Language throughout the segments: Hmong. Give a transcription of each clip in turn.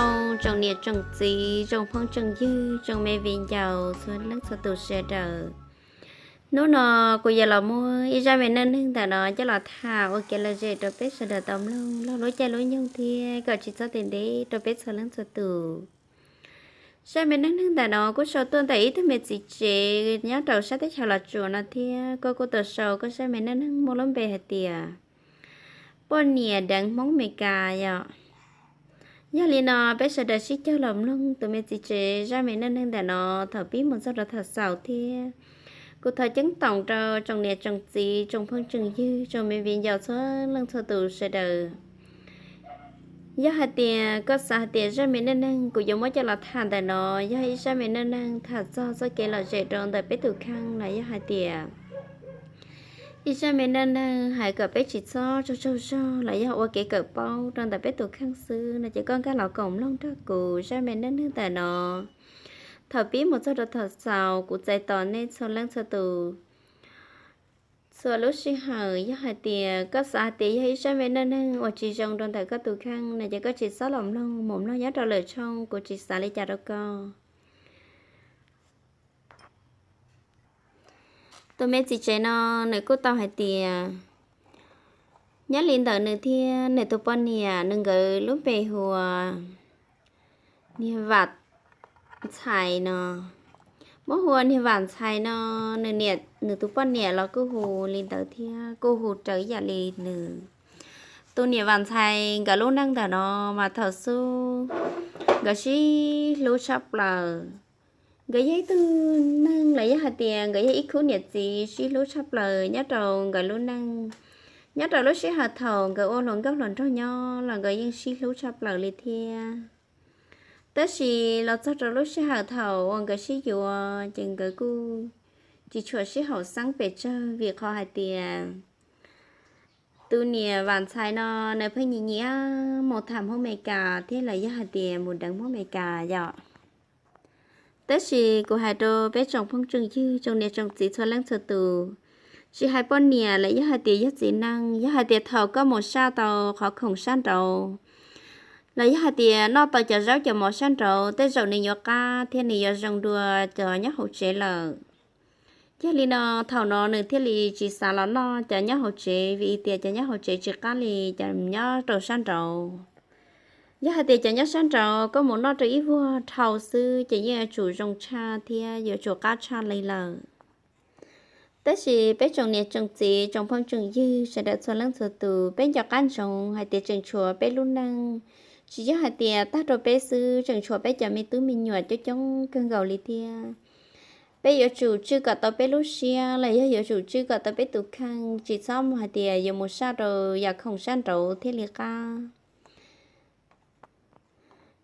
Nyob zoo tsoom niam tsoom txiv, tsoom phooj tsoom ywg, tsoom me viv ncaus txhua leej txhua tus sawv daws. Hnub no kuv yuav los muab ib zaj me neej neeg ntawm no coj los tham ua kev lom zem rau peb sawv daws tau mloog laug lub caij lub nyoog thiab kom tsis txhob txhawj ntev rau peb txhua leej txhua tus. Zaj me neej neeg ntawm no kuj sau tuaj ntawm ib tug me txiv tsev nyob rau sab teb chaws Los Tsuas no thiab kuj kuj tau sau koj zaj me neej neeg muaj lub npe hais tias poj niam deev Hmoob Amelikas yom. Yog li no peb sawv daws sib caug los mloog tus me txiv tsev zaj me neej neeg ntawm no thaum pib mus txog rau thaum xaus thiab. Kuv thov ceeb toom rau tsoom niam tsoom txiv, tsoom phooj tsoom ywg, tsoom me viv ncaus txhua leej txhua tus sawv daws. Yog hais tias koj xav hais tias zaj me neej neeg kuv yuav muab coj los tham ntawm no yog ib zaj me neej neeg tham txog txoj kev lom zem rau ntawm peb tus kheej los yog hais tias ib zaj me neej neeg hais kom peb tsis txhob tsaug tsaug zog los yog ua kev kawm paub rau ntawm peb tus kheej xwb no ces koj nkag los koom mloog nrog kuv zaj me neej neeg ntawm no thaum pib mus txog rau thaum xaus. Kuv txais tos nej txhua leej txhua tus txhua lub sij hawm. Yog hais tias koj xav hais tias yog ib zaj me neej neeg uas tsis zoo rau ntawm koj tus kheej no ces koj tsis txhob los mloog, mus mloog nyob rau lwm tshooj, kuv tsis xav li cas rau koj. Tus me txiv tsev no nws kuj tau hais tias nyob li ntawm nws thiab nws tus poj niam, nws nkawd lub npe hu ua niag Vam Ntxhais no. Muab hu ua niag Vam Ntxhais no, nws niam, nws tus poj niam los kuj hu li ntawd thiab kuj hu raws ib yam li nws. Tus niam Vam Ntxhais nkawd lub neej ntawm no mas thaum xub nkawd sib hlub tshaj plaws. Nkawd yog ib tug neeg los yog hais tias nkawd yog ib khub niam txiv sib hlub tshaj plaws nyob rau nkawd lub neej. Nyob rau lub sij hawm thaum nkawd ua hluas nkauj hluas nraug nyob los nkawd yeej sib hlub tshaj plaws li thiab. Tab sis los txog rau lub sij hawm thaum uas nkawd sib yuav ces nkawd kuj tsis tshua sib haum xeeb pes tsawg vim qhov hais tias tus niam Vam Ntxhais no nws pheej nyiam nyiam mus tham Hmoob Amelikas thiab los yog hais tias mus deev Hmoob Amelikas yom. Tab sis kuv hais rau peb tsoom phooj tsoom ywg, tsoom niam tsoom txiv txhua leej txhua tus, tsis hais poj niam los yog hais tias yog txiv neej, yog hais tias thaum koj mus saj tau qhov khoom sab nraud los yog hais tias noj tau cov zaub cov mov sab nraud, tej zaum nws yuav qab thiab nws yuav zoo dua cov nyob hauv tsev lawm. Yog li no thaum no nws thiaj li tsis xav los noj cov nyob hauv tsev vim tias cov nyob hauv tsev tsis qab li cov nyob rau sab nraud. Yog hais tias cov nyob sab nraud koj mus noj rau ib vuag dhau xwb ces yeej yuav tsum zoo tshaj thiab yuav tsum qab tshaj li lawm. Tab sis peb tsoom niam tsoom txiv, tsoom phooj tsoom ywg sawv daws txhua leej txhua tus, peb nco qab ntsoov hais tias tseem tshuav peb lub neej, tsis yog hais tias tag rau peb xwb, tseem tshuav peb cov me tub me nyuam coob coob kawg nkaus li thiab. Peb yuav tsum tswj kom tau peb lub siab los yog yuav tsum tswj kom tau peb tus kheej, tsis txhob mus hais tias yuav mus saj rau yam khoom sab nraud thiaj li qab.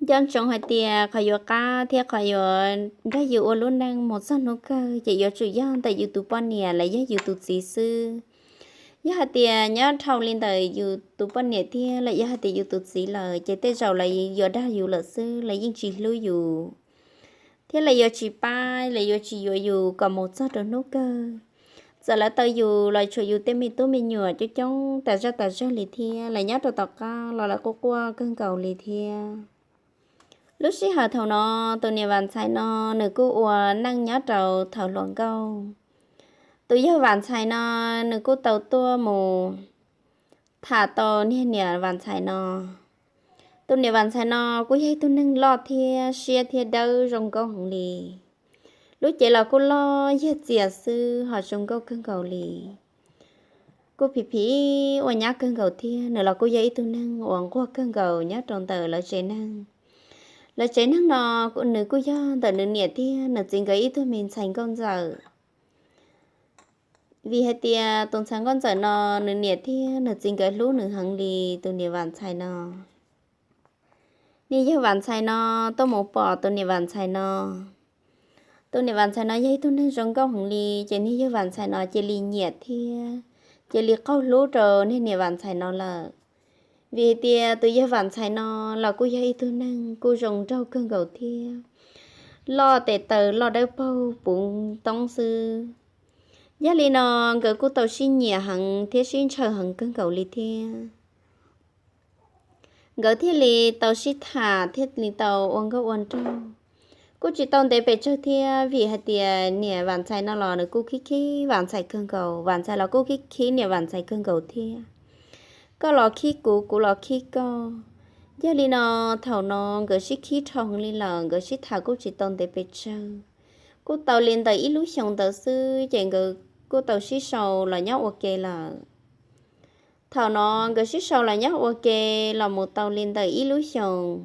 Nco ntsoov hais tias qhov yuav qab thiab qhov yuav nrog yus ua lub neej mus txog hnub kawg ces yuav tsum yog ntawm yus tus poj niam los yog yus tus txiv xwb. Yog hais tias nyob dhau li ntawm yus tus poj niam thiab los yog hais tias yus tus txiv lawm ces tej zaum lawv yuav dag yus lawm xwb, lawv yeej tsis hlub yus thiab lawv yuav tsis pab, lawv yuav tsis yuav yus kom mus txog rau hnub kawg. Txawm lawv tau yus los tshuav yus tej me tub me nyuam coob coob tas zaj tas zog li thiab, lawv nyob rau tom qab los lawv quaj quaj kawg nkaus li thiab. Lub sij hawm thaum no, tus niam Vam Ntxhais no nws kuj ua neej nyob rau thaum hluas nkauj. Tus yawg Vam Ntxhais no nws kuj tau tuaj mus tham tau niag niam Vam Ntxhais no. Tus niam Vam Ntxhais no kuj yog ib tug neeg loj thiab siab thiab dawb zoo nkauj heev li. Lub cev los kuj loj yag txias xwb ho zoo nkauj kawg nkaus li. Kuj phim phim ua nyab kawg nkaus thiab nws los kuj yog ib tug neeg uas nquag kawg nkaus nyob rau ntawm lawv tsev neeg. Lawv tsev neeg no nws kuj yog ntawm nws niam thiab nws txiv nkawd ib tug me ntxhais nkauj ntxawm. Vim hais tias tus ntxhais nkauj ntxawm no nws niam thiab nws txiv nkawd hlub nws heev li. Tus niam Vam Ntxhais no, niag yawg Vam Ntxhais no tuaj mus pom tus niam Vam Ntxhais no. Tus niam Vam Ntxhais no yog ib tug neeg zoo nkauj heev li ces niag yawg Vam Ntxhais no cia li nyiam thiab cia li qaug hlub rau niag niam Vam Ntxhais no lawm. Vim hais tias tus yawg Vam Ntxhais no los kuj yog ib tug neeg kuj zoo nraug kawg nkaus thiab, loj tes taw loj dawb paug puv toob xwb. Yog li no nkawd kuj tau sib nyiam heev thiab sib ntshaw heev kawg nkaus li thiab. Nkawd thiaj li tau sib tham thiaj li tau ua nkauj ua nraug. Kuj tsis tau ntev pes tsawg thiab, vim hais tias niam Vam Ntxhais no los nws kuj khib khib Vam Ntxhais kawg nkaus, Vam Ntxhais los kuj khib khib niam Vam Ntxhais kawg nkaus thiab. Koj los khib kuv, kuv los khib koj. Yog li no, thaum no nkawd sib khib dhau heev li lawm, nkawd sib tham kuj tsis tau ntev pes tsawg, kuj tau li ntawm ib lub xyoos ntawd xwb ces nkawd kuj tau sib sau los nyob ua ke lawm. Thaum no nkawd sib sau los nyob ua ke los mus tau li ntawm ib lub xyoos.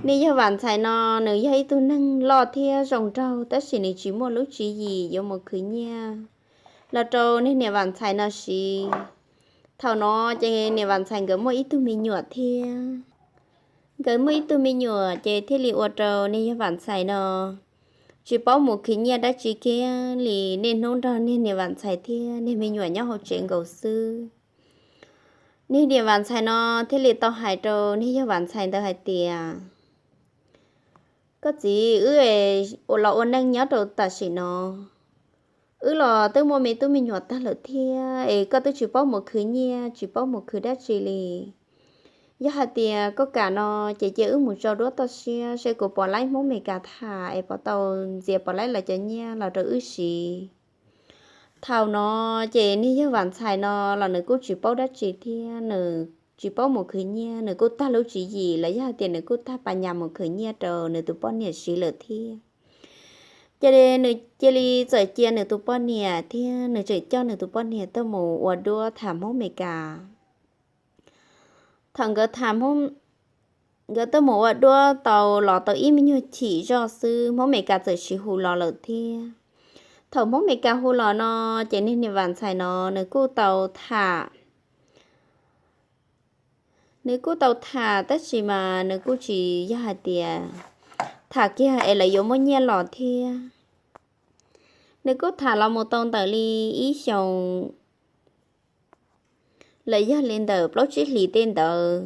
Niag yawg Vam Ntxhais no nws yog ib tug neeg loj thiab zoo nraug, tab sis nws tsis muaj lub tswv yim yuav mus khwv nyiaj los rau niag niam Vam Ntxhais no siv. Thaum no ces niam Vam Ntxhais nkawd muaj ib tug me nyuam thiab. Nkawd muaj ib tug me nyuam ces thiaj li ua rau niag yawg Vam Ntxhais no tsis paub mus khwv nyiaj dab tsi kiag li, niaj hnub nrog niag niam Vam Ntxhais thiab niag me nyuam nyob hauv tsev nkaus xwb. Niag niam Vam Ntxhais no thiaj li tau hais rau niag yawg Vam Ntxhais ntawd hais tias, koj txiv, wb los ua neej nyob rau tam sim no, wb los twb muaj me tub me nyuam tag lawm thiab es koj twb tsis paub mus khwv nyiaj, tsis paub mus khwv dab tsi li. Yog hais tias koj kam no ces cia wb mus tso duab toj siab seb kuv puas laib Hmoob Meskas tham es puas tau ntxias puas laib lawv cov nyiaj los rau wb siv. Thaum no ces niag yawg Vam Ntxhais no los nws kuj tsis paub dab tsi thiab, nws tsis paub mus khwv nyiaj, nws kuj tag lub tswv yim los yog hais tias nws kuj tag pas nyas mus khwv nyiaj rau nws tus poj niam siv lawm thiab. Ces nws cia li txawm cia nws tus poj niam thiab nws tseem coj nws tus poj niam tuaj mus ua duab tham Hmoob Meskas. Thaum nkawd tham, nkawd tuaj mus ua duab tau los tau ib me nyuag chim zoj xwb, Hmoob Meskas txawm siv hu los lawm thiab. Thaum Hmoob Meskas hu los no ces niag niam Vam Ntxhais no nws kuj tau tham, nws kuj tau tham tab sis mas nws kuj tsis yog hais tias tham kiag es lawv yuav muaj nyiaj los thiab. Nws kuj tham los mus tau ntawm li ib xyoos los yog li ntawm plaub tsib hlis tej ntawd.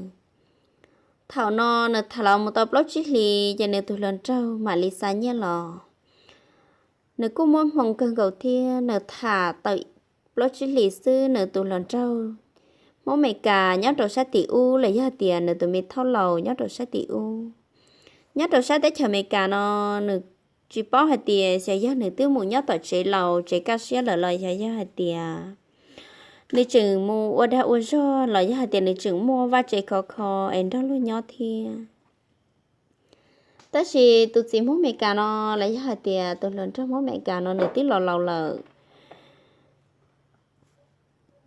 Thaum no nws tham los mus tau plaub tsib hlis ces nws tus hluas nraug mam li xa nyiaj los. Nws kuj muaj hmoo kawg nkaus thiab, nws tham tau plaub tsib hlis xwb nws tus hluas nraug Hmoob Meskas nyob rau sab tim ub los yog tias nws tus me thauj laus nyob rau sab tim ub, nyob rau sab teb chaws Amelikas no, nws tsis paub hais tias xyov yog nws twb mus nyob tom tsev laus tsev kaj siab lawm los xyov yog hais tias nws tseem mus ua dag ua zog los yog hais tias nws tseem muaj vaj tse khov kho es nrog luag nyob thiab. Tab sis tus txiv Hmoob Meskas no los yog hais tias tus hluas nraug Hmoob Meskas no nws twb los laus lawm.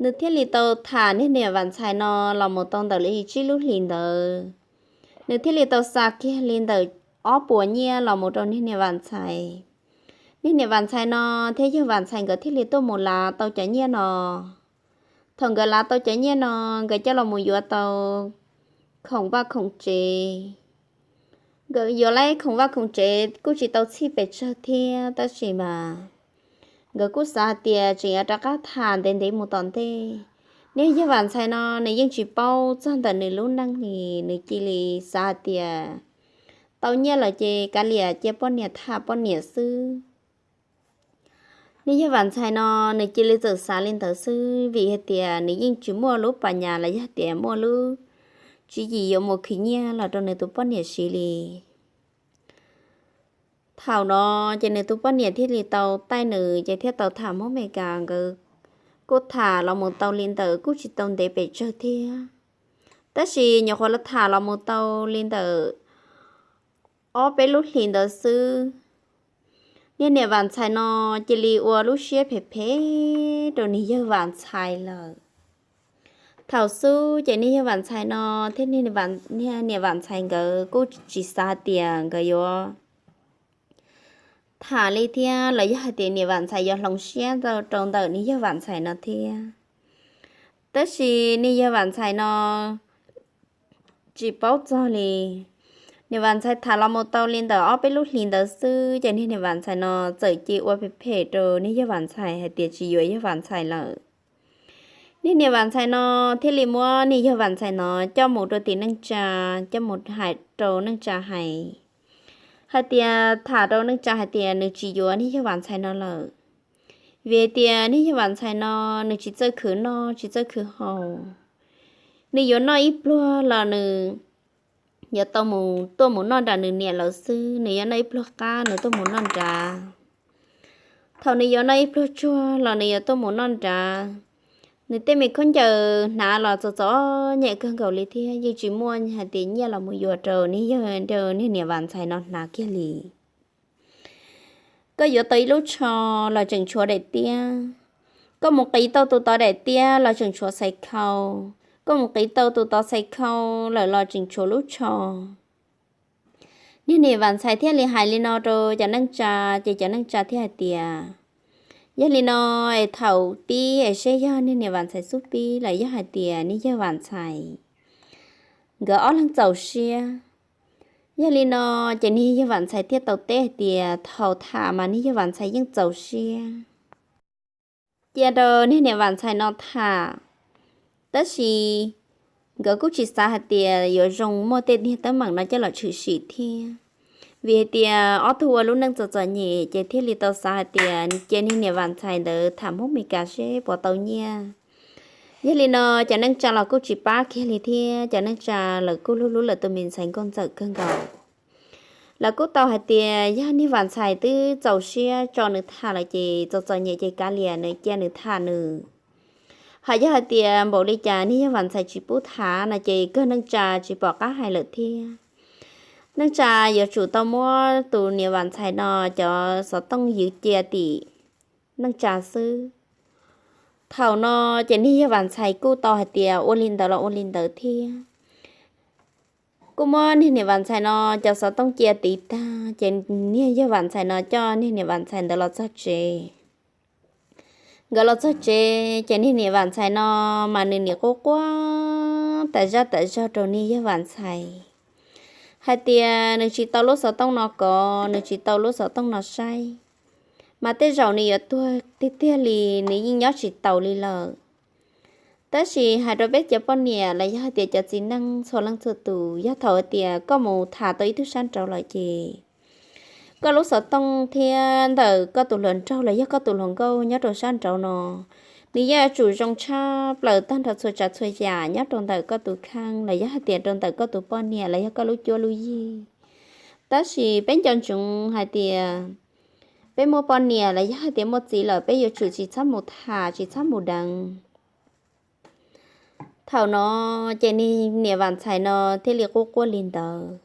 Nws thiaj li tau tham niag niam Vam Ntxhais no los mus tau ntawm li tsib lub hlis ntawd. Nws thiaj li tau xa kiag li ntawm ob puas nyiaj los mus rau niag niam Vam Ntxhais. Niag niam Vam Ntxhais no thiab yawg Vam Ntxhais nkawd thiaj li tuaj mus lav tau cov nyiaj no. Thaum nkawd lav tau cov nyiaj no, nkawd coj los mus yuav tau khoom vaj khoom tsev. Nkawd yuav laib khoom vaj khoom tsev kuj tsis tau txhij pes tsawg thiab tab sis mas nkawd kuj xav hais tias tseem yuav rov qab tham ntev ntev mus tom ntej. Niag yawg Vam Ntxhais no nws yeej tsis paub txog ntawm nws lub neej li, nws cia li xav hais tias tau nyiaj lawm ces kav liam cia poj niam tham poj niam xwb. Niag yawg Vam Ntxhais no nws cia li txawm xav li ntawd xwb vim hais tias nws yeej tsis muaj lub pas nyas los yog tias muaj lub tswv yim yuav mus khwv nyiaj los rau nws tus poj niam siv li. Thaum no ces nws tus poj niam thiaj li tau taij nws ces thiaj tau tham Hmoob Amelikas nkawd kuj tham los mus tau li ntawm kuj tsis tau ntev pes tsawg thiab. Tab sis nyuam qhuav los tham los mus tau li ntawm ob peb lub hlis ntawd xwb, niag niam Vam Ntxhais no cia li ua lub siab phem phem rau niag yawg Vam Ntxhais lawm. Thaum xub ces niag yawg Vam Ntxhais no thiab niag niam Vam Ntxhais nkawd kuj tsis xav hais tias nkawd yuav tham li thiab los yog hais tias niam Vam Ntxhais yuav hloov siab rau ntawm niag yawg Vam Ntxhais no thiab. Tab sis niag yawg Vam Ntxhais no tsis paub txog li. Niam Vam Ntxhais tham los mus tau li ntawm ob peb lub hlis ntawd xwb ces niag niam Vam Ntxhais no txawm cia ua phem phem rau niag yawg Vam Ntxhais hais tias tsis yuav yawg Vam Ntxhais lawm. Niag niam Vam Ntxhais no thiaj li muab niag yawg Vam Ntxhais no coj mus rau tim neej tsa, coj mus hais rau neej tsa hais, hais tias tham rau neej tsa hais tias nws tsis yuav niag yawg Vam Ntxhais no lawm. Vim tias niag yawg Vam Ntxhais no nws tsis txawj khwv noj tsis txawj khwv haus, Nws yuav noj ib pluag los nws yuav tau mus tuaj mus noj nram nws niam lawv xwb, nws yuav noj ib pluag qab nws tuaj mus noj nrad. Thaum nws yuav noj ib pluag tsuag los nws yuav tuaj mus noj nrad. Nws tej me khaub ncaws hnav los txom txom nyem kawg nkaus li thiab yeej tsis muaj hais tias nyiaj los mus yuav rau niag yawg, rau niag niam Vam Ntxhais no hnav kiag li. Koj yuav tau ib lub tsho los tseem tshuav daim tiab, koj mus qiv tau tus tod daim tiab los tseem tshuav xaiv khau, koj mus qiv tau tus tod xaiv khau lawm los tseem tshuav lub tsho. Niag niam Vam Ntxhais thiaj li hais li no rau cov neej tsa, ces cov neej tsa thiaj hais tias, yog li no es thaum pib es seb yog niag niam Vam Ntxhais xub pib los yog hais tias niag yawg Vam Ntxhais nkawd ob leeg txaus siab. Yog li no ces niag yawg Vam Ntxhais thiaj tau teb hais tias thaum tham mas niag yawg Vam Ntxhais yeej txaus siab cia rau niag niam Vam Ntxhais no tham, tab sis nkawd kuj tsis xav hais tias yuav zoo muaj tej niag teeb meem no coj los tshwm sim thiab. Vim hais tias ob tug ua lub neej txom txom nyem ces thiaj li tau xav hais tias cia niag niam Vam Ntxhais ntawd tham Hmoob Mes Kas seb puas tau nyiaj. Yog li no cov neej tsa los kuj tsis pab kiag li thiab cov neej tsa lawv kuj hlub hlub lawv tus me ntxhais nkauj ntxawm kawg nkaus. Lawv kuj tau hais tias yog niag Vam Ntxhais twb txaus siab tso nws tham lawm ces txom txom nyem ces kav liam nws cia nws tham nws. Hos yog hais tias npaum li cas niag yawg Vam Ntxhais tsis pub tham no ces kawg neej tsa tsis pom qab hais lawm thiab. Neej tsa yuav tsum tau muab tus niam Vam Ntxhais no cov xov tooj ywv cia tim neej tsa xwb. Thaum no ces niag yawg Vam Ntxhais kuj tau hais tias ua li ntawd los ua li ntawd thiab. Kuj muab niag niam Vam Ntxhais no cov xov tooj cia tiv tag ces niag yawg Vam Ntxhais no coj niag niam Vam Ntxhais ntawd los txog tsev. Nkawd los txog tsev ces niag niam Vam Ntxhais no mas nws niam quaj quaj tas zaj tas zog rau niag yawg Vam Ntxhais hais tias nws tsis tau lub xov tooj no kov, nws tsis tau lub xov tooj no saib, mas tej zaum nws yuav tuag tiag tiag li, nws yeej nyob tsis taus li lawm. Tab sis hais rau peb cov poj niam los yog hais tias cov txiv neej txhua leej txhua tus, yog thaum hais tias koj mus tham tau ib tug sab nraud lawm ces koj lub xov tooj thiab ntawm koj tus hluas nraug los yog koj tus hluas nkauj nyob rau sab nraud no, nws yeej yuav tsum zoo tshaj plaws tag nrho txhua tsav txhua yam nyob rau ntawm koj tus kheej los yog hais tias rau ntawm koj tus poj niam los yog koj lub cuab lub yig. Tab sis peb nco ntsoov hais tias peb muaj poj niam los yog hais tias muaj txiv lawm peb yuav tsum tsis txhob mus tham tsis txhob mus deev. Thaum no ces niag niam Vam Ntxhais no thiaj li quaj quaj li ntawd.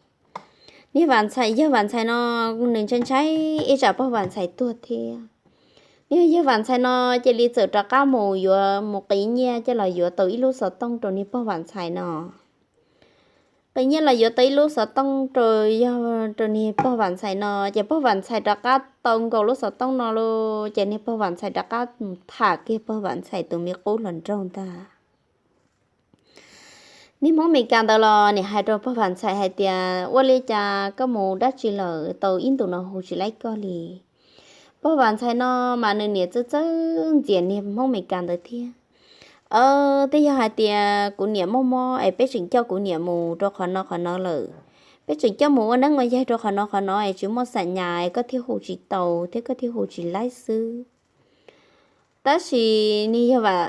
Niag Vam Ntxhais, yawg Vam Ntxhais no nws ntshai ntshai ib tsam pog Vam Ntxhais tuag thiab. Niag yawg Vam Ntxhais no cia li txawm rov qab mus yuav mus qiv nyiaj coj los yuav tau ib lub xov tooj rau niag pog Vam Ntxhais no. Qiv nyiaj los yuav tau ib lub xov tooj rau, yog rau niag pog Vam Ntxhais no ces pog Vam Ntxhais rov qab tau nkaus lub xov tooj no lauj, ces niag pog Vam Ntxhais rov qab tham kiag pog Vam Ntxhais tus me qub hluas nraug ntag. Niag Hmoob Mes Kas ntawd los nim hais rau pog Vam Ntxhais hais tias ua li cas koj mus dab tsi lawm tau ib ntus no hu tsis laib koj li. Pog Vam Ntxhais no mas nws niam txawj txawj ntxias niag Hmoob Mes Kas ntawd thiab. Aw, twb yog hais tias kuv niam muaj mob es peb tseem coj kuv niam mus rau qhov no qhov no lawm, peb tseem coj mus ua neeb ua yaig rau qhov no qhov no es tsis muaj xam nyas es koj thiaj hu tsis tau thiab koj thiaj hu tsis laib xwb. Tab sis niag yawg Vam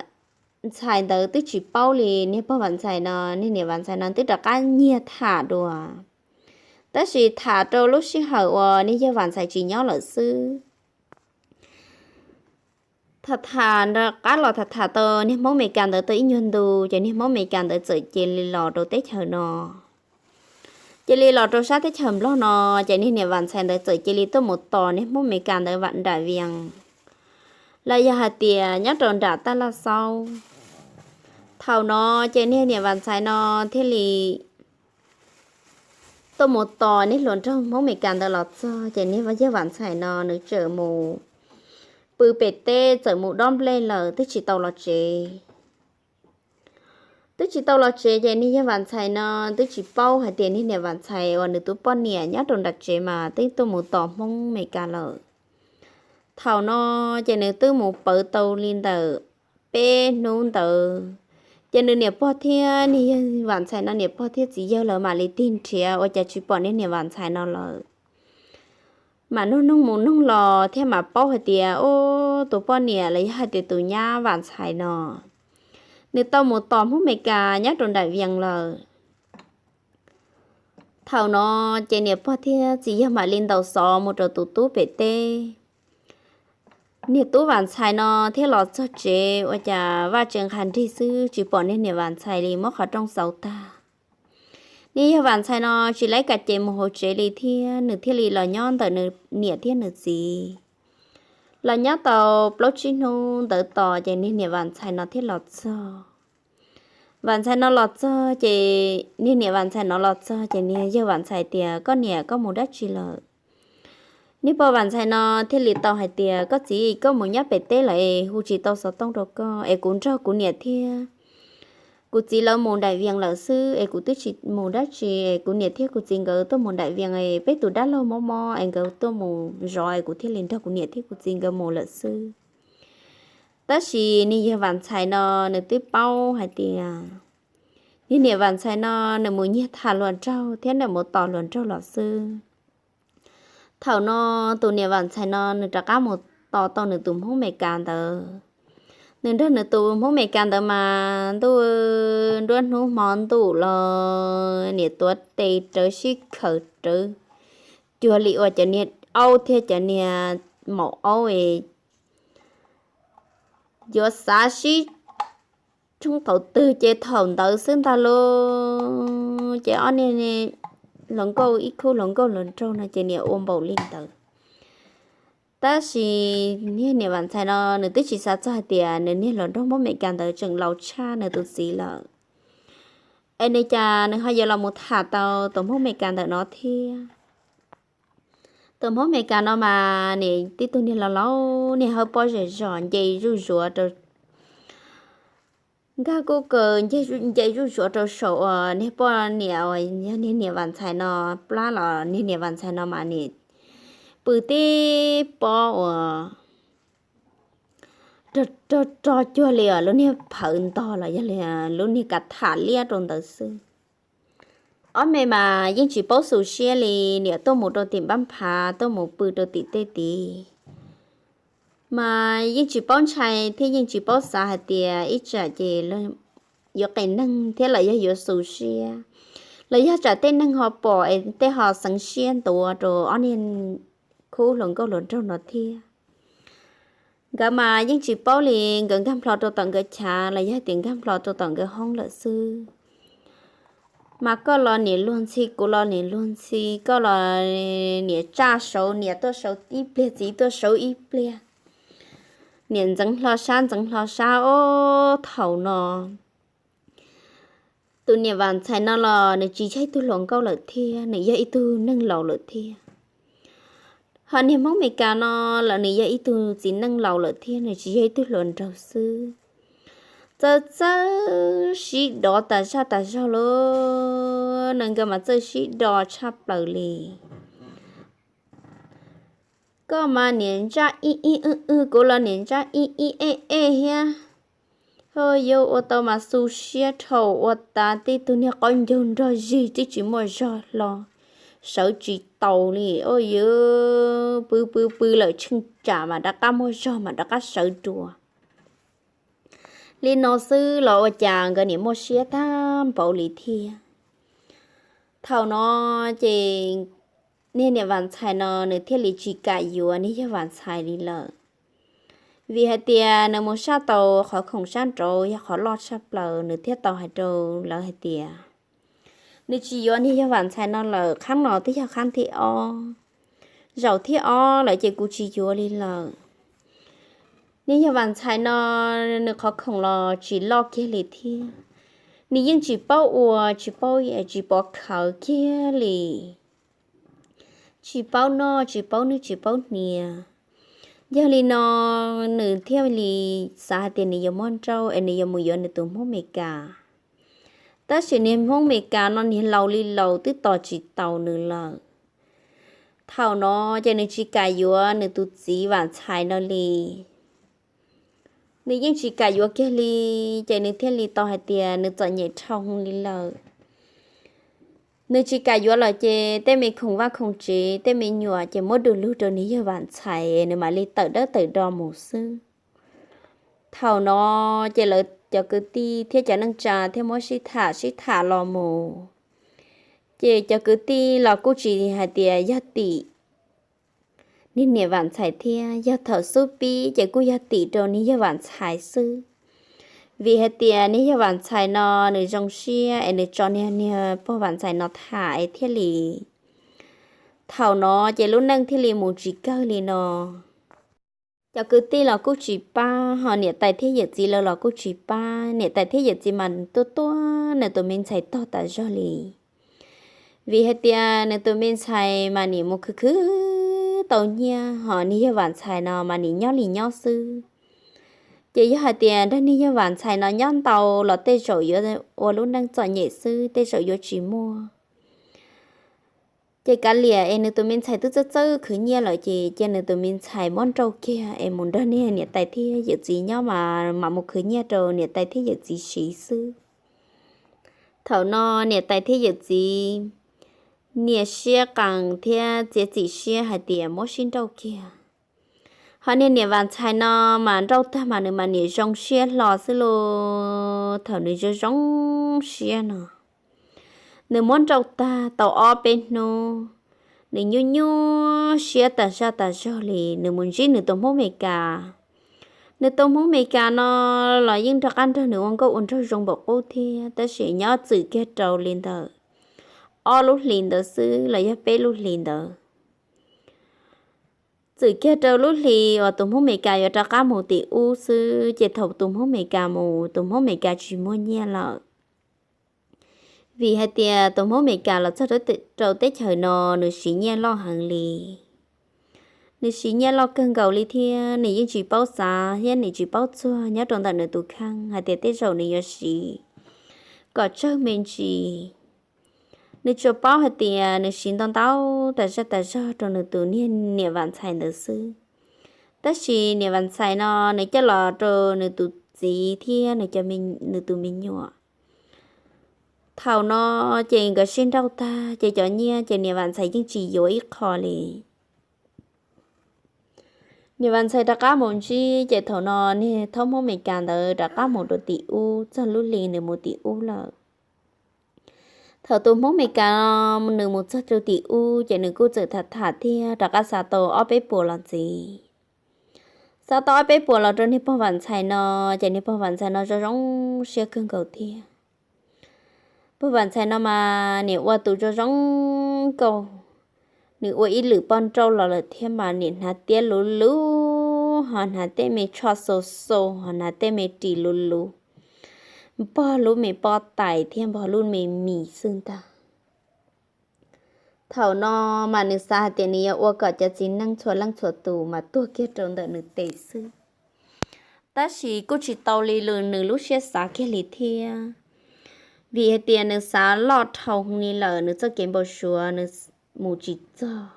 Ntxhais ntawd twb tsis paub li, niag pog Vam Ntxhais no, niag niam Vam Ntxhais no twb rov qab nyiag tham dua, tab sis tham rau lub sij hawm uas niag yawg Vam Ntxhais tsis nyob lawm xwb. Tham tham rov qab los tham tham tau niag Hmoob Mes Kas ntawd tau ib nyuag ntu, ces niag Hmoob Mes Kas ntawd txawm cia li los rau teb chaws no. Cia li los rau sab teb chaws Nplog no, ces niag niam Vam Ntxhais ntawd txawm cia li tuaj mus tos niag Hmoob Mes Kas ntawd nram Vias, los yog hais tias nyob rau nram Taj Laj Xaub. Thaum no ces niag niam Vam Ntxhais no thiaj li tuaj mus tos niag hluas nraug Hmoob Mes Kas ntawd los txog, ces niag yawg Vam Ntxhais no nws txawm mus pw pem teb, txawm mus dob nplej lawm, twb tsis tau los tsev. Twb tsis tau los tsev, ces niag yawg Vam Ntxhais no twb tsis paub hais tias niag niam Vam Ntxhais uas nws tus poj niam nyob rau nram tsev mas twb tuaj mus tos Hmoob Mes Kas lawm. Thaum no ces nws twb mus pawv tau li ntawm peb hnub ntawd, ces nws niam pog thiab niag yawg Vam Ntxhais no niam pog thiab txiv yawg lawv mam li tig nrhiav ua cas tsis pom niag niam Vam Ntxhais no lawm. Mam nug noog mus noog los thiaj mam paub hais tias, ub, tus poj niam los yog hais tias tus nyab Vam Ntxhais no nws tau mus tos Hmoob Meskas nyob rau nraim Vias lawm. Thaum no ces niam pog thiab txiv yawg mam li ntaus xov mus rau tus tub pem teb. Niag tub Vam Ntxhais no thiaj los txog tsev, ua cas vaj tse nqha nrig xwb tsis pom niag niam Vam Ntxhais li, muab qhov rooj xauv tag. Niag yawg Vam Ntxhais no tsis laib kam ces mus hauv tsev li thiab, nws thiaj li los nyob ntawm nws niam thiab nws txiv. Los nyob tau plaub tsib hnub ntawd tos ces niag niam Vam Ntxhais no thiaj los txog. Vam Ntxhais no los txog ces, niag niam Vam Ntxhais no los txog ces niag yawg Vam Ntxhais tias, Koj niam, koj mus dab tsi lawm? Niag pog Vam Ntxhais no thiaj li tau hais tias, Koj txiv, koj mus nyob pem teb lawm es hu tsis tau xov tooj rau koj, es kuv nrog kuv niam thiab kuv txiv lawv mus nraim Vias lawm xwb, es kuv twb tsis mus dab tsi, es kuv niam thiab kuv txiv nkawd tuaj mus nraim Vias es peb tus dab laug mob mob es nkawd tuaj mus zov es kuv thiaj li nrog kuv niam thiab kuv txiv nkawd mus lawm xwb. Tab sis niag yawg Vam Ntxhais no nws twb paub hais tias niag niam Vam Ntxhais no nws mus nyiag tham hluas nraug thiab nws mus tos hluas nraug los xwb. Thaum no tus niam Vam Ntxhais no nws rov qab mus tos tau nws tus Hmoob Meskas ntawd. Nws nrog nws tus Hmoob Meskas ntawd mas ntuj, nruab hnub hmo ntuj los niam tuav tes rawv sib khaws rawv cuag li uas cov niag aub thiab cov niag maum aub es yuav xav sib tshoob thaum twg ces thaum ntawd xwb ntag lauj. Ces ob niag hluas nkauj, ib khub hluas nkauj hluas nraug no ces niam ua npaum li ntawd. Tab sis niag niam Vam Ntxhais no nws twb tsis xav txog hais tias nws niag hluas nraug Hmoob Meskas ntawd tseem laus tshaj nws tus txiv lawm, es nws cas nws ho yuav los mus tham tau tus Hmoob Meskas ntawm no thiab. Tus Hmoob Meskas no mas nim tib tug niag laus laus, niag hawb pob zom zos nce zuj zuav rau, nkag kuj kaws nce zuj zuav rau saum uas niag poj niam uas yog niag niam Vam Ntxhais no plab los niag niam Vam Ntxhais no mas nim pw tib pob uas rog rog cuag li lub niag phawv ntog los yog li lub niag kav tham liab rau ntawd xwb. Ob me mas yeej tsis paub xu siab li, niam tuaj mus rau tim npab phav, tuaj mus pw rau tim tej tid, mas yeej tsis paub ntshai thiab yeej tsis paub xav hais tias ib tsam ces yuav qias neeg thiab los yog yuav xu siab, los yog tsam tej neeg ho pom es tej ho xeev siab ntuav rau ob niag khub hluas nkauj hluas nraug no thiab. Nkawd mas yeej tsis paub li, nkawd nkag nplho rau tom nkawd chav los yog tias nkag nplho rau tom nkawd hoob lawm xwb. Mas koj los niam luag ntxhi, kuv los niam luag ntxhi, koj los niam tsaj saud, niam tuaj saud ib pliag, txiv tuaj saud ib pliag, niam ntxeev hlo sab ntxeev hlo sab. Ob thaum no tus niam Vam Ntxhais no los nws tsis yog ib tug hluas nkauj lawm thiab, nws yog ib tug neeg laus lawm thiab. Ho niag Hmoob Meskas no los nws yog ib tug txiv neej laus lawm thiab, nws tsis yog ib tug hluas nraug xwb. Txawj txawj sib dov tas zaj tas zog lauj, nws nkawd mas txawj sib dov tshaj plaws li. Koj mas niam ntsaj ib ib wb wb, kuv los niam ntsaj ib ib ej ej thiab. Ho yuav ua tau mas xu siab dhau ua tas, tib tug niag qaub ncaug nrog zig twb tsis muaj zog hlo, sawv tsis taus li. Ua yuav pw pw pw lawm tsheej tsam mas rov qab muaj zog mas rov qab sawv dua. Li no xwb los ua cas nkawd niam muaj siab tag npaum li thiab. Thaum no ces niag niam Vam Ntxhais no nws thiaj li tsis kam yuav niag yawg Vam Ntxhais li lawm, vim hais tias nws mus saj tau qhov khoom sab nraud yog qhov loj tshaj plaws, nws thiaj tau hais rau lawv hais tias nws tsis yuav niag yawg Vam Ntxhais no lawm, qhab no twb yog qhab thib ob, zaum thib ob lawm ces kuv tsis yuav li lawm. Niag yawg Vam Ntxhais no nws qhov khoom los tsis loj kiag li thiab, nws yeej tsis paub ua, tsis paub, tsis pov khawv kiag li, tsis paub noj tsis paub nwj tsis paub hniav. Yog li no nws thiaj li xav hais tias nws yuav muab nrauj es nws yuav mus yuav nws tus Hmoob Meskas. Tab sis niag Hmoob Meskas no niag laus li laus twb tos tsis taus nws lawm. Thaum no ces nws tsis kam yuav nws tus txiv Vam Ntxhais no li. Nws yeej tsis kam yuav kiag li, ces nws thiaj li tau hais tias nws txom nyem dhau li lawm. Nws tsis kam yuav lawm ces tej me khoom vaj khoom tsev, tej me nyuam ces muab du lug rau niag yawg Vam Ntxhais, nws mam li tawm dawb tawm do mus xwb. Thaum no ces lawv cov kwv tij thiab cov neej tsa thiaj muab sib tham sib tham los mus. Ces cov kwv tij los kuj tsis hais tias yog tim niag niam Vam Ntxhais thiab, yog thaum xub pib ces kuj yog tim rau niag yawg Vam Ntxhais xwb. Vim hais tias niag yawg Vam Ntxhais no nws zoo siab es nws tso niag niag pog Vam Ntxhais no tham es thiaj li, thaum no ces lub neej thiaj li mus tsis kawg li no. Cov kwv tij los kuj tsis pab, ho niam tais thiab yawm txiv lawv los kuj tsis pab. Niam tais thiab yawm txiv mas tuaj tuaj nws tus me ntxhais tog tas zog li. Vim hais tias nws tus me ntxhais mas nim mus khwv khwv tau nyiaj, ho niag yawg Vam Ntxhais no mas nim nyob li nyob xwb. Ces yog hais tias nrog niag yawg Vam Ntxhais no nyob ntau los tej zaum yuav ua lub neej txom nyem xwb, tej zaum yuav tsis muaj. Ces kav liam es nws tus me ntxhais twb txawj txawj khwv nyiaj lawm ces cia nws tus me ntxhais muab nrauj kiag es mus nrog niag niam tais thiab yawm txiv nyob mas mam mus khwv nyiaj rau niam tais thiab yawm txiv siv xwb. Thaum no niam tais thiab yawm txiv niam siab qees thiab txiav txim siab hais tias muab sib nrauj kiag. Ho niag niam Vam Ntxhais no mas nrauj tag mas nws mas niam zoo siab hlo xwb lauj. Thaum nws zoo zoo siab no, nws muab nrauj tag tau ob peb hnub, nws nyuaj nyuaj siab tas zaj tas zog li, nws mus ntsib nws tus Hmoob Meskas. Nws tus Hmoob Meskas no los yeej nrog qab nrog nws ua nkauj ua nraug zoo npaum qub thiab, tab sis nyob txwm kiag rau li ntawm ob lub hlis ntawd xwb los yog peb lub hlis ntawd. Txwm kiag rau lub hlis uas tus Hmoob Meskas yuav rov qab mus tim ub xwb, ces thaum tus Hmoob Meskas mus, tus Hmoob Meskas tsis muaj nyiaj lawm. Vim hais tias tus Hmoob Meskas los txog rau teb chaws no nws siv nyiaj loj heev li. Nws siv nyiaj loj kawg nkaus li thiab nws yeej tsis paub xav thiab nws tsis paub txuag nyob rau ntawm nws tus kheej hais tias tej zaum nws yuav siv kom tsawg me ntsis. Nws tsuas paub hais tias nws siv ntau ntau tas zaj tas zog rau nws tus niam Vam Ntxhais ntawd xwb. Tab sis niam Vam Ntxhais no nws coj los rau nws tus txiv thiab nws tus me nyuam. Thaum no ces nkawd sib nrauj tag ces cov nyiaj ces niam Vam Ntxhais yeej tsis yuav ib qho li. Niam Vam Ntxhais rov qab mus ntsib ces thaum no niag thaub Hmoob Meskas ntawd rov qab mus rau tim ub, txog lub hli nws mus tim ub lawm. Thaum tus Hmoob Meskas no nws mus txog rau tim ub ces nws kuj txawm tham tham thiab rov qab xa tau ob peb puas los ntxiv. Xa tau ob peb puas los rau niag pog Vam Ntxhais no, ces niag pog Vam Ntxhais no zoo zoo siab kawg nkaus thiab. Pog Vam Ntxhais no mas niam ua tus zoo zoo nkauj, nws ua ib lwm poj nrauj los lawm thiab mas niam hnav tiab luv luv, ho hnav tej me tsho xau xau, ho hnav tej me ris luv luv, npog lub me pob tais thiab npog lub me mis xwb ntag. Thaum no mas nws xav hais tias nws yuav ua kom cov txiv neej txhua leej txhua tus mas tuag kiag rau ntawm nws tes xwb. Tab sis kuj tsis tau li nws lub siab xav kiag li thiab, vim hais tias nws xav loj dhau li lawm, nws txoj kev npau suav nws mus tsis txog.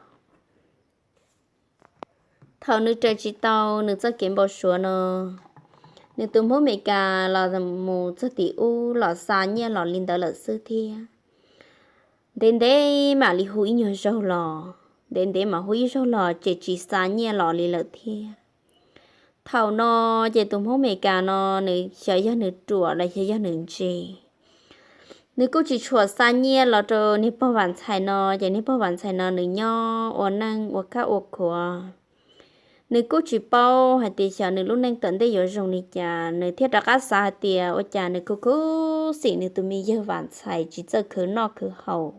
Thaum nws raws tsis tau nws txoj kev npau suav no, nws tus Hmoob Meskas los mus txog tim ub los xa nyiaj los li ntawd lawm xwb thiab. Ntev ntev mam li hu ib nyuag zaug los, ntev ntev mam hu ib zaug los ces tsis xa nyiaj los li lawm thiab. Thaum no ces tus Hmoob Meskas no nws xyov yog nws ruam los xyov yog nws ntse, nws kuj tsis tshua xa nyiaj los rau niag pog Vam Ntxhais no, ces niag pog Vam Ntxhais no nws nyob ua neej ua kab ua khuav. Nws kuj tsis paub hais tias xyov nws lub neej tom ntej yuav zoo li cas, nws thiaj rov qab xav hais tias ua cas nws khuv khuv xim nws tus me yawg Vam Ntxhais tsis txawj khwv noj khwv haus,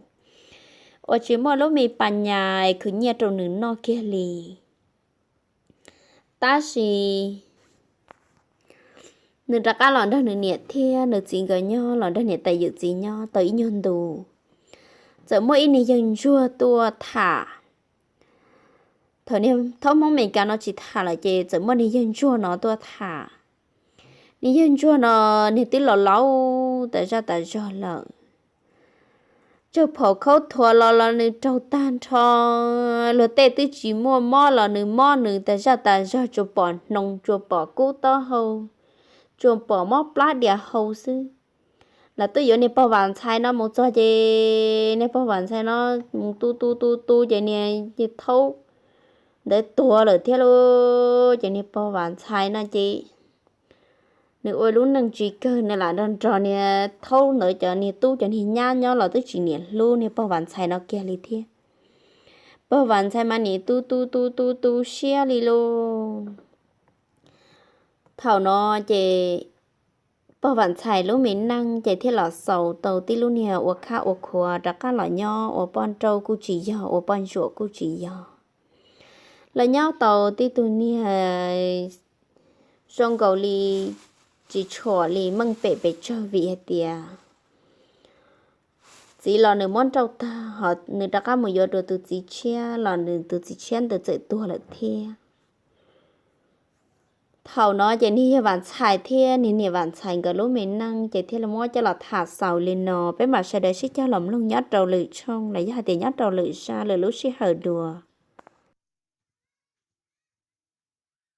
uas tsis muaj lub me pas nyas khwv nyiaj rau nws noj kiag li. Tab sis nws rov qab los nrog nws niam thiab nws txiv nkawd nyob, los nrog niam tais yawm txiv nyob tau ib nyuag ntu, txawm muaj ib niag yawg ntsuag tuaj tham. Thaum niag thaub Hmoob Meskas no tsis tham lawm ces txawm muaj niag yawg ntsuag no tuaj tham. Niag yawg ntsuag no niag twb laus laus tas zaj tas zog lawm. Tsaug phaum khaub thuas los los nws raug tag nrho, luag tej twb tsis muaj mob los nws mob nws tas zaj tas zog, tsuas pom hnoos, tsuas pom kub taub hau, tsuas pom mob plab dias hau xwb. Lawv tuaj yuav niag pog Vam Ntxhais no mus txog ces niag pog Vam Ntxhais no mus tu tu tu tu ces niag thaub ntawd tuag lawm thiab lauj. Ces niag pog Vam Ntxhais no ces Nws ua lub neej tsis kawg, nws lam nrog nrog niag thaub ntawd cov niag tub cov niag nyab nyob los twb tsis niam hlub niag pog Vam Ntxhais no kiag li thiab. Pog Vam Ntxhais mas nim tu tu tu tu tu siab li lauj. Thaum no ces pog Vam Ntxhais lub me neej ces thiaj los xaus tau tib lub niag ua khab ua khuav rov qab los nyob, ua poj nrauj kuj tsis yog, ua poj ntsuam kuj tsis yog. Los nyob tau tib tug niag zoo nkaus li tsis tshua li meej pem pes tsawg vim hais tias txiv los nws muab nrauj tag, ho nws rov qab mus yuav dua tus txiv tshiab los nws tus txiv tshiab ntawd txawm tuag lawm thiab. Thaum no ces niag yawg Vam Ntxhais thiab niag niam Vam Ntxhais nkawd lub me neej ces thiaj li muab coj los tham xaus li no. Peb mam sawv daws sib cog los mloog nyob rau lwm tshooj los yog hais tias nyob rau lwm zaj lwm lub sij hawm dua.